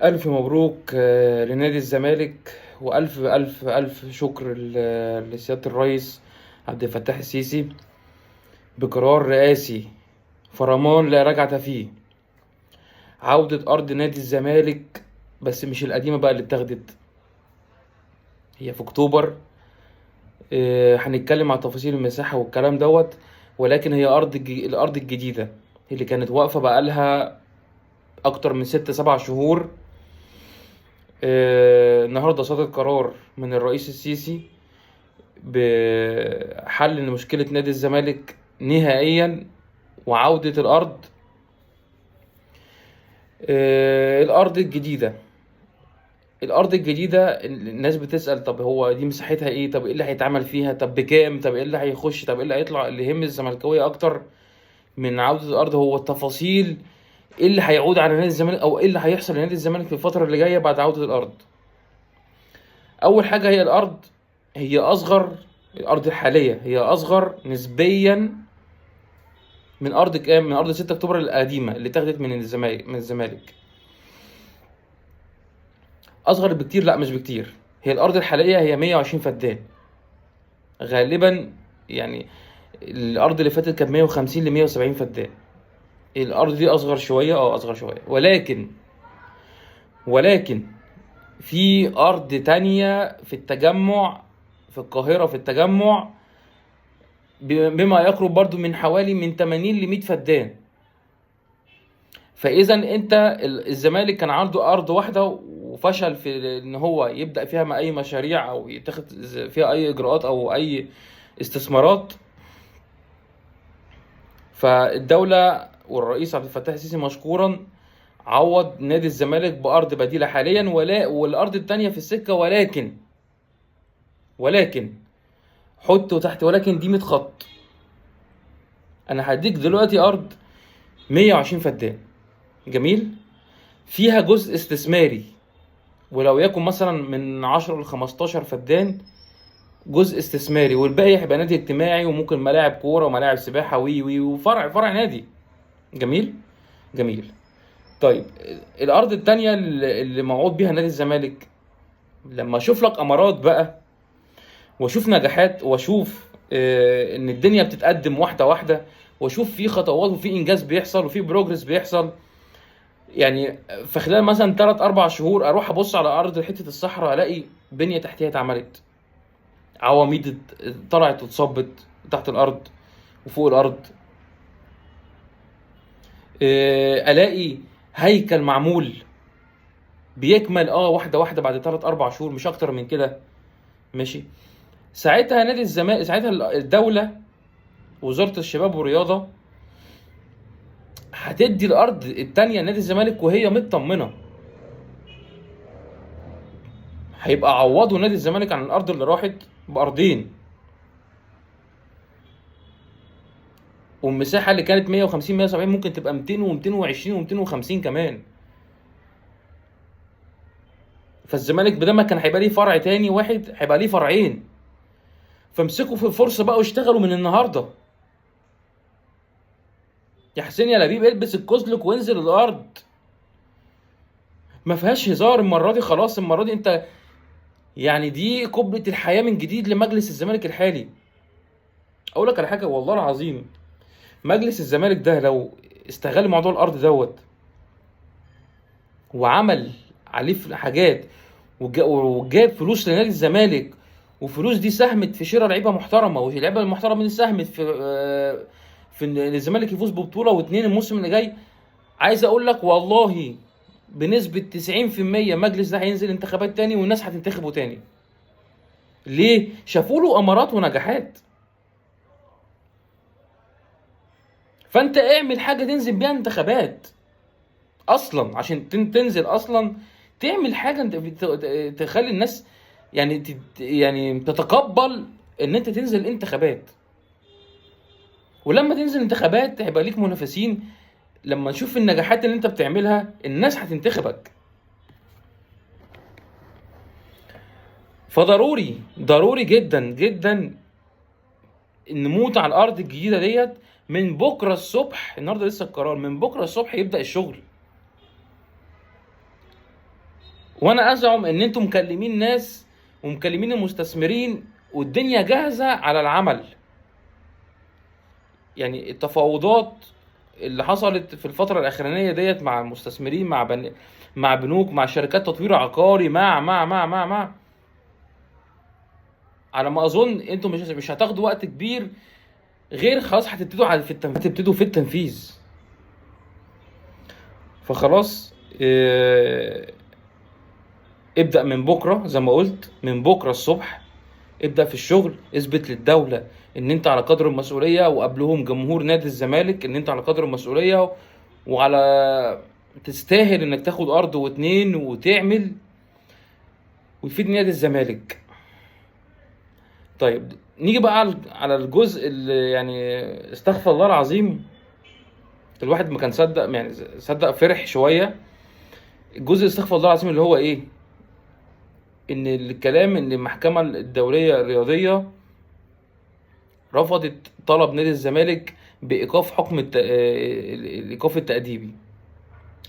ألف مبروك لنادي الزمالك، وألف ألف ألف شكر لسيادة الرئيس عبد الفتاح السيسي بقرار رئاسي فرمان لا رجعة فيه، عودة أرض نادي الزمالك، بس مش القديمة بقى اللي اتاخدت، هي في أكتوبر. هنتكلم على تفاصيل المساحة والكلام دوت، ولكن هي الأرض الجديدة اللي كانت واقفة بقالها أكتر من 6-7 شهور. النهارده صدر قرار من الرئيس السيسي بحل مشكلة نادي الزمالك نهائيا وعودة الأرض. الأرض الجديدة، الأرض الجديدة الناس بتسأل طب هو دي مساحتها إيه؟ طب إيه اللي هيتعمل فيها؟ طب بكام؟ طب إيه اللي هيخش؟ طب إيه اللي هيطلع؟ اللي يهم الزملكاوية أكتر من عودة الأرض هو التفاصيل، إيه اللي هيعود على نادي الزمالك أو إيه اللي هيحصل لنادي الزمالك في الفترة اللي جاية بعد عودة الأرض. أول حاجة هي الأرض، هي أصغر، الأرض الحالية هي أصغر نسبيا من أرض كام؟ من أرض 6 أكتوبر القديمة اللي اتاخدت من الزمالك، من الزمالك. أصغر بكتير؟ لا مش بكتير، هي الأرض الحالية هي 120 فدان غالبا، يعني الأرض اللي فاتت كانت 150 ل 170 فدان، الأرض دي أصغر شوية، أصغر شوية، ولكن في أرض تانية في التجمع، في القاهرة في التجمع، بما يقرب برضو من حوالي من 80 ل 100 فدان. فإذا أنت الزمالك كان عنده أرض واحدة وفشل في إن هو يبدأ فيها مع أي مشاريع أو يتخذ فيها أي إجراءات أو أي استثمارات، فالدولة والرئيس عبد الفتاح السيسي مشكورا عوض نادي الزمالك بأرض بديلة حاليا، والأرض التانية في السكة، ولكن حطوا تحت ولكن دي 100 خط. أنا هديك دلوقتي أرض 120 فدان، جميل، فيها جزء استثماري ولو يكن مثلا من 10 ل 15 فدان جزء استثماري، والباقي هيبقى نادي اجتماعي وممكن ملاعب كورة وملاعب سباحة وي وي وفرع فرع نادي. جميل جميل. طيب الارض التانية اللي موعود بيها نادي الزمالك، لما اشوف لك امارات بقى واشوف نجاحات واشوف ان الدنيا بتتقدم واحدة واحدة، واشوف في خطوات وفي انجاز بيحصل وفي progress بيحصل، يعني في خلال مثلا 3-4 شهور اروح ابص على ارض حتة الصحراء الاقي بنيه تحتيها اتعملت، عواميد طلعت وتصبت تحت الارض وفوق الارض، الاقي هيكل معمول بيكمل واحدة واحدة بعد 3-4 شهور مش اكتر من كده، ماشي. ساعتها نادي الزمالك، ساعتها الدولة وزارة الشباب والرياضة هتدي الارض التانية لنادي الزمالك وهي مطمنه، هيبقى عوضوا نادي الزمالك عن الارض اللي راحت بارضين، والمساحة اللي كانت 150 170 ممكن تبقى 200 و220 و250 كمان. فالزمالك بدل ما كان هيبقى ليه فرع تاني واحد هيبقى ليه فرعين، فامسكوا في الفرصة بقى واشتغلوا من النهارده. يا حسين يا لبيب البس الكزلك وانزل الارض، ما فيهاش هزار المرة دي، خلاص المرة دي انت يعني دي قبلة الحياة من جديد لمجلس الزمالك الحالي. اقول لك على حاجة والله العظيم، مجلس الزمالك ده لو استغل موضوع الارض دوت وعمل عليه حاجات وجاب فلوس لنادي الزمالك، وفلوس دي ساهمت في شراء لعيبة محترمه، واللعيبة المحترمة دي ساهمت في ان الزمالك يفوز ببطولة واتنين الموسم اللي جاي، عايز اقول لك والله بنسبة 90% مجلس ده هينزل انتخابات تاني والناس هتنتخبه تاني. ليه؟ شافوا له امارات ونجاحات. فانت اعمل حاجة تنزل بيها انتخابات اصلا، عشان تنزل اصلا تعمل حاجة تخلي الناس يعني تتقبل ان انت تنزل انتخابات. ولما تنزل انتخابات هيبقى ليك منافسين، لما نشوف النجاحات اللي انت بتعملها الناس هتنتخبك. فضروري ضروري جدا جدا نموت على الارض الجديدة ديت من بكره الصبح. النهارده لسه القرار، من بكره الصبح يبدا الشغل. وانا ازعم ان انتم مكلمين ناس ومكلمين المستثمرين والدنيا جاهزة على العمل. يعني التفاوضات اللي حصلت في الفترة الاخرانية ديت مع المستثمرين، مع بنوك، مع شركات تطوير عقاري، مع مع مع مع مع على ما اظن انتم مش هتاخدوا وقت كبير، غير خلاص هتبتدوا هتبتدوا في التنفيذ. فخلاص ابدأ من بكرة زي ما قلت، من بكرة الصبح ابدأ في الشغل، اثبت للدولة ان انت على قدر المسؤولية، وقبلهم جمهور نادي الزمالك ان انت على قدر المسؤولية وعلى تستاهل انك تاخد ارض واتنين وتعمل وتفيد نادي الزمالك. طيب نيجي بقى على الجزء اللي يعني استغفر الله العظيم الواحد ما كان صدق، يعني صدق فرح شوية. الجزء استغفر الله العظيم اللي هو ايه؟ ان الكلام ان المحكمة الدولية الرياضية رفضت طلب نادي الزمالك بايقاف حكم الايقاف التأديبي.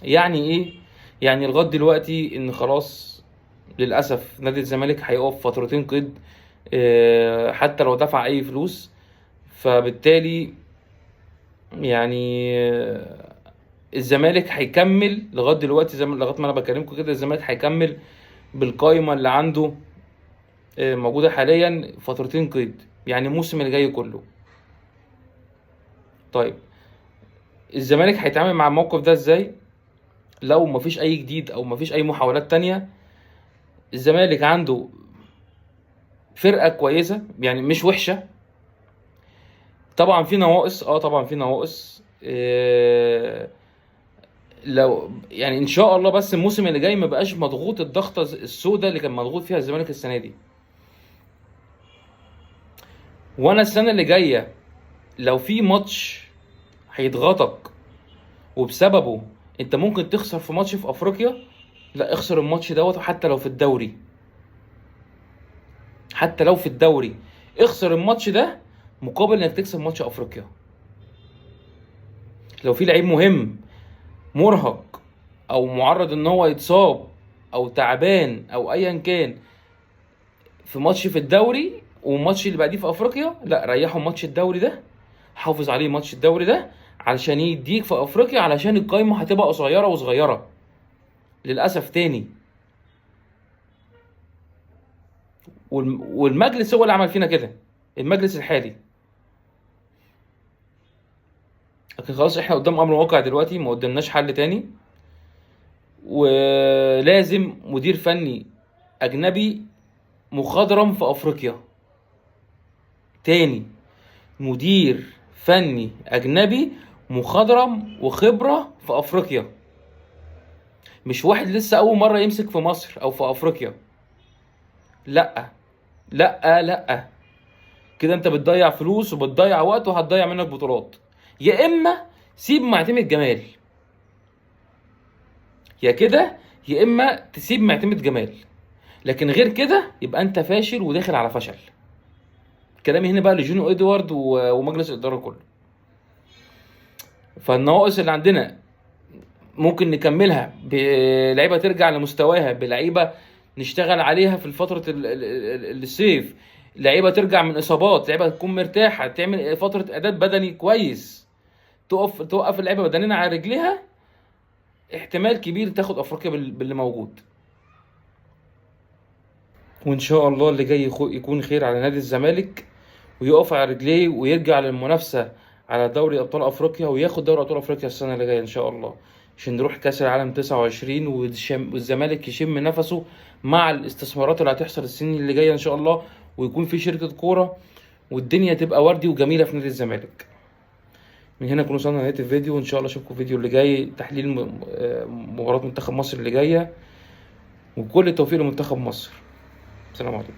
يعني ايه؟ يعني لغاية دلوقتي ان خلاص للاسف نادي الزمالك هيقف فترتين قيد، حتى لو دفع اي فلوس. فبالتالي يعني الزمالك هيكمل لغاية دلوقتي، زي ما لغاية ما انا بكلمكم كده الزمالك هيكمل بالقايمه اللي عنده موجودة حاليا فترتين قيد، يعني الموسم اللي جاي كله. طيب الزمالك هيتعامل مع الموقف ده ازاي لو مفيش اي جديد او مفيش اي محاولات تانية؟ الزمالك عنده فرقه كويسة، يعني مش وحشة، طبعا في نواقص، طبعا في نواقص. لو يعني ان شاء الله بس الموسم اللي جاي ما بقاش مضغوط الضغطه السوداء اللي كان مضغوط فيها الزمالك السنة دي. وانا السنة اللي جاية لو في ماتش هيضغطك وبسببه انت ممكن تخسر في ماتش في افريقيا، لا اخسر الماتش دوت، وحتى لو في الدوري، حتى لو في الدوري اخسر الماتش ده مقابل انك تكسب ماتش افريقيا. لو في لعيب مهم مرهق او معرض ان هو يتصاب او تعبان او ايا كان في ماتش في الدوري والماتش اللي بعديه في افريقيا، لا ريحوا ماتش الدوري ده، حافظ عليه ماتش الدوري ده علشان يديك في افريقيا، علشان القايمة هتبقى قصيرة وصغيره للاسف تاني. والمجلس هو اللي عمل فينا كده، المجلس الحالي. لكن خلاص احنا قدام امر واقع دلوقتي، ما قدامناش حل تاني، ولازم مدير فني اجنبي مخضرم في افريقيا تاني، مدير فني اجنبي مخضرم وخبره في افريقيا، مش واحد لسه اول مرة يمسك في مصر او في افريقيا. لا لا لا، كده انت بتضيع فلوس وبتضيع وقت وهتضيع منك بطولات. يا اما سيب معتمد جمال، يا كده يا اما تسيب معتمد جمال، لكن غير كده يبقى انت فاشل وداخل على فشل. كلامي هنا بقى لجونو ادوارد ومجلس الادارة كله. فالنواقص اللي عندنا ممكن نكملها بلعيبه ترجع لمستواها، بلعيبه نشتغل عليها في فترة الصيف، لعيبة ترجع من اصابات، لعيبة تكون مرتاحة، تعمل فترة اعداد بدني كويس، توقف اللعيبة بدنيا على رجليها، احتمال كبير تاخد افريقيا باللي موجود. وان شاء الله اللي جاي يكون خير على نادي الزمالك، ويقف على رجليه ويرجع للمنافسة على دوري ابطال افريقيا، وياخد دوري ابطال افريقيا السنة اللي جاية ان شاء الله، عشان نروح كاس العالم 29 والزمالك يشم نفسه مع الاستثمارات اللي هتحصل السنين اللي جاية ان شاء الله، ويكون في شركة كورة والدنيا تبقى وردي وجميلة في نادي الزمالك. من هنا نكون وصلنا لنهاية الفيديو، وان شاء الله اشوفكم الفيديو اللي جاي تحليل مباراة منتخب مصر اللي جاية، وكل التوفيق لمنتخب مصر. السلام عليكم.